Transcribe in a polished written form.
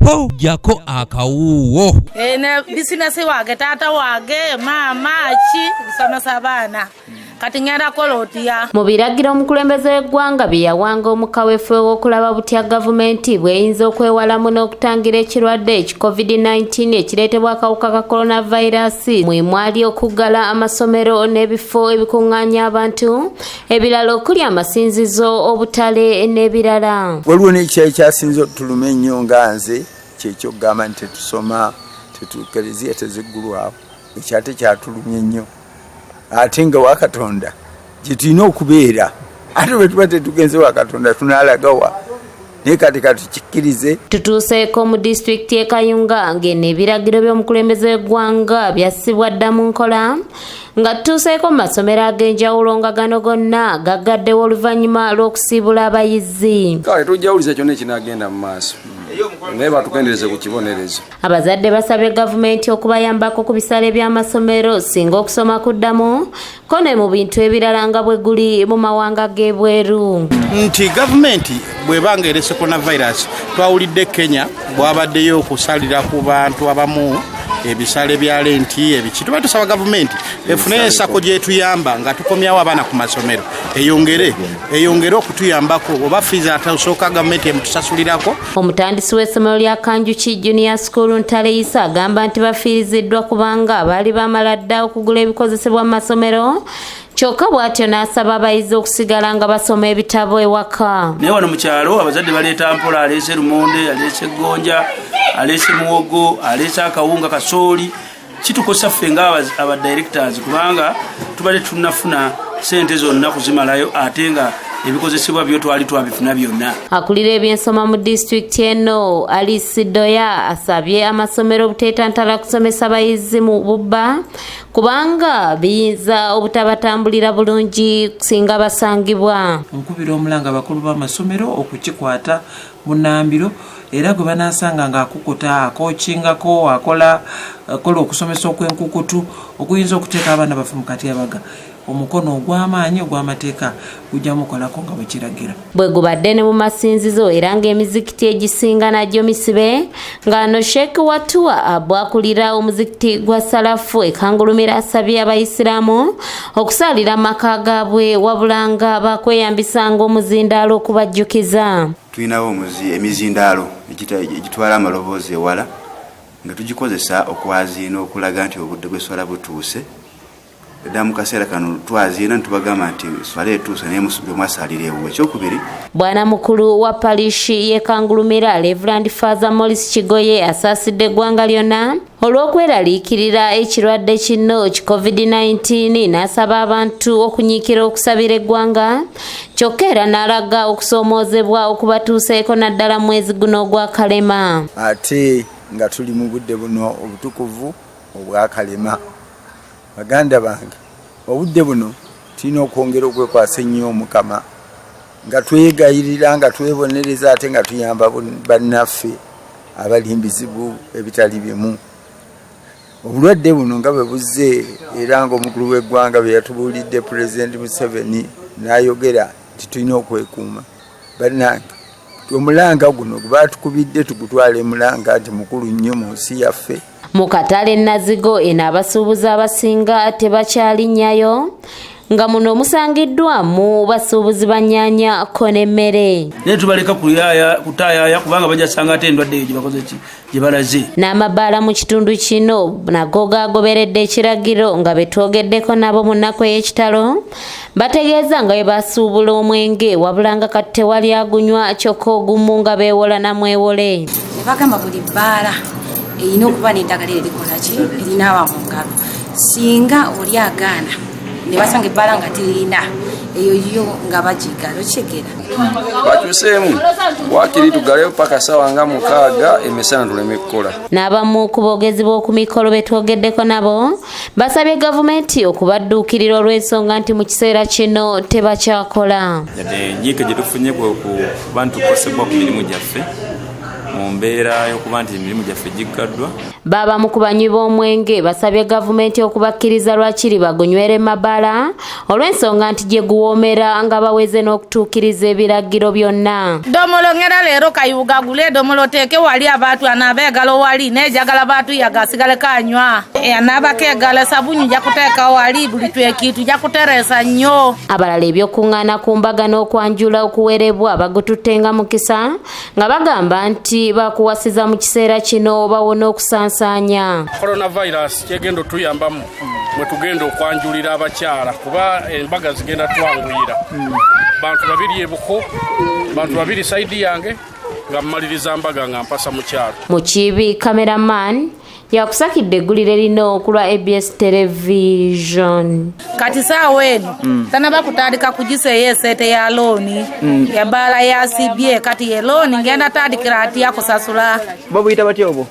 Ho, jjako akawuuwo. Ene bizinesi wange, taata wange, maama ki kusomesa abaana, kati ngenda kola otya? Mu biragiro omukulembeze w'eggwanga bye yawanga omukaweefube w'okulaba butya gavumenti bw'eyinza okwewalamu n'okutangira ekirwadde eki COVID-19 ekireetebwa akawuka ka coronavirus, mwe mwali okuggala amasomero n'ebifo ebikuŋŋaanya abantu ebirala okuli amasinzizo, obutale n'ebirala. Waliwo n'ekirala ekyasinze otuluma ennyo nga nze, kyekyokugamba nti tetusoma, tetukereziya teziggulwawo. Ekyo ate kyatulumye nnyo, ate nga wakatonda gye tulina okubeera, ate bwe tuba tetugenze wakatonda tunaalagawa? Naye kati katukikkirize. Tutuuseeko mu disitulikiti y'e Kayunga ng'eno ebiragiro by'omukulembeze w'eggwanga byassibwa dda mu nkola, nga tutuuseeko mu masomero ag'enjawulo nga gano gonna gaggaddewo oluvannyuma lw'okusiibula abayizi. Kale tujjawuliza kyonna ekinaagenda mu maaso, naye batukendereze ku kibonerezo. Abazadde basabye gavumenti okubayambako ku bisale by'amasomero singa okusoma kuddamu, ko ne mu bintu ebirala nga bwe guli mu mawanga g'ebweru. Nti gavumenti bw'eba nga erese coronavirus, twawulidde Kenya bwabaddeyo okusalira ku bantu abamu ebisale bya lenti ebiki. Tuba tusaba gavumenti efuneyo ensako gyetuyamba nga tukomyawo abaana ku masomero, eyongere okutuyambako, oba fees atasooka gavumenti emutusasulirako. Omutandisi w'essomero lya Kanjuki Junior School, Ntaleyisa, agamba nti bafiiriziddwa kubanga baali bamala dda okugula ebikozesebwa mu masomero, kyokka bw'atyo n'asaba abayizi okusigala nga basoma ebitabo ewaka. Naye wano mu kyalo abazadde baleeta mpola, aleese lumonde, aleese gonja, aleese muwogo, aleese akawunga, kasooli. Kitukosa ffe nga aba directors kubanga tubadde tunafuna sente zonna kuzimalayo, ate nga ebikozesebwa byo twali twabifuna byonna. Akulira ebyensoma mu disitulikiti eno, Alice Doya, asabye amasomero obuteetantala kusomesa bayizi mu bubba kubanga biyinza obutabatambulira bulungi singa basangibwa. Nkubira omulanga abakulu b'amasomero okukikwata bunambiro, era gwe banaasanga ng'akukuta, akokingako, akola akola okusomesa okw'enkukutu okuyinza okuteeka abaana baffe mu katyabaga, omukono ogw'amaanyi ogw'amateeka gujja mukolako nga bwe kiragira. Bwe gubadde ne mu masinzizo, era ng'emizikiti egisinga nagyo misibe, ng'ano Sheikh Watuwa abwakulira omuzikiti gwa Salafu ekangulumira asabye abayisiraamu okusaalira amaka gaabwe, wabula nga bakweyambisanga omuzindaalo okubajjukiza. Tulinawo emizindaalo egitwala amaloboozi ewala nga tugikozesa okwaziina okulaga nti obudde bw'esswala butuuse. Ddala mu kaseera kano twaziina ntubagamba nti swala etuuse, naye bwe mwasaalira ewuwe. Ekyokubiri, Bwana mukulu wa parishi y'e Kangulumira, Reverend Father Morris Kigoye, asaasidde eggwanga lyonna olw'okweraliikirira ekirwadde kino ki COVID-19, n'asaba abantu okunyiikira okusabira eggwanga, kyokka era n'alaga okusoomoozebwa okubatuuseeko naddala mwezi guno ogwa Kalema. Ate nga tuli mu budde buno obutukuvu obwakalema, baganda bange, obudde buno tulina okwongera okwekwasa ennyo Omukama nga twegayirira, nga twebonereza, ate nga tuyamba bannaffe abali mu bizibu ebitali bimu. Obulwadde buno nga bwe buzze, era nga omukulu w'eggwanga bwe yatubuulidde, Pulezidenti Museveni, n'ayogera nti tulina okwekuuma. Bannange, omulanga guno gwe batukubidde tugutwala emulanga nti mukulu nnyo mu nsi yaffe. Mu katale Nazigo eno abasuubuzi abasinga tebakyalinnyayo, nga muno musangiddwamu basuubuzi ba nnyaanya ko n'emmere. Naye tubaleka kutaayaaya kubanga bajja sanga ate endwadde eyo gye bakoze ki gye balaze. N'amabaala mu kitundu kino nago gagoberedde ekiragiro, nga be twogeddeko nabo mu nnaku ey'ekitalo bategeeza nga bwe basuubula omwenge, wabula nga kati tewali agunywa, kyokka ogumu nga beewola namwewole. Ne bagamba buli bbaala erina okuba n'eddagala eryo erikola ki, erinaaba mu ngalo. Singa oli agaana ne basanga ebbaala nga terina eyo, yo nga bagigala, okitegeera? Bakyuseemu wakiri tugaleyo paka sawa nga 6 emisana tuleme kukola. N'abamu ku boogezi b'oku mikolo be twogeddeko nabo basabye gavumenti okubadduukirira olw'ensonga nti mu kiseera kino tebakyakola. Yadde enyiike gye tufunye kwe kuba nti tukosebwa ku mirimu gyaffe, Mu mbeera y'okuba nti emirimu gyaffe giggaddwa. Baabamu ku banywi b'omwenge basabye gavumenti okubakkiriza lwakiri bagunywere mabala, olw'ensonga nti gye guwoomera nga baweze n'okutuukiriza ebiragiro byonna. Domolo ngera leero kayuga gule edomolo oteeke wali abantu anaaba egalo wali nejagala bantu yaga asigale kanywa anaabako egalo, esabuni nja kuteeka wali, buli twekiitu nja kutereesa nnyo. Abalala ebyokuŋŋaana ku mbaga n'okwanjula okuwerebwa bagututte nga mukisa, nga bagamba nti bakuwasiza mu kiseera kino bawona okusansaanya Coronavirus. Kyegenda otuyambamu mwe tugenda okwanjulira abakyala, kuba embaga zigenda twanguyira. Bantu babiri ebuko, bantu babiri side yange, nga mmaliriza mbaga nga mpasa mukyalo. Mukiibi cameraman yakusakidde eggulire lino ku lwa ABS Television. Kati saawa eno tanaba kutandika kugiseeyo esente ya looni yabaala yasibye. Kati ye looni ngenda tandikira atya kusasula? Babuyita batya obwo?